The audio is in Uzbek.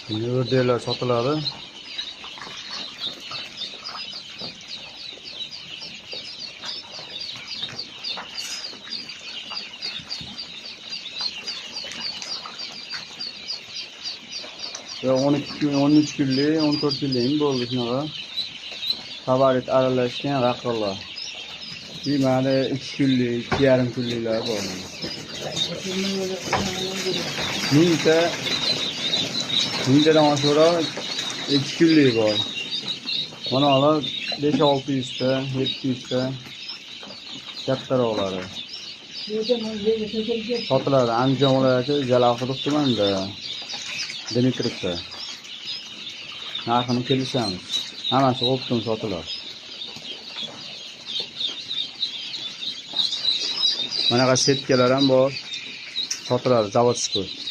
O'rdaklar sotiladi. Va 12 kun, 13 kunlik, 14 kunlik bo'ldi shunaqa. Favorit aralashgan raqiblar. Mana 2 kunlik, 2,5 kunliklar bor. Mingtadan oshiqroq 2 kunlik bor. Mana ular 5-600 ta, 700 ta kattaroqlari. Sotiladi Andijon viloyati Jalolquduq tumanida, Dmitrovda. Narxini kelishamiz. Hammasi optom sotiladi. Manaqa setkalar ham bor. Sotiladi, zavodskiy.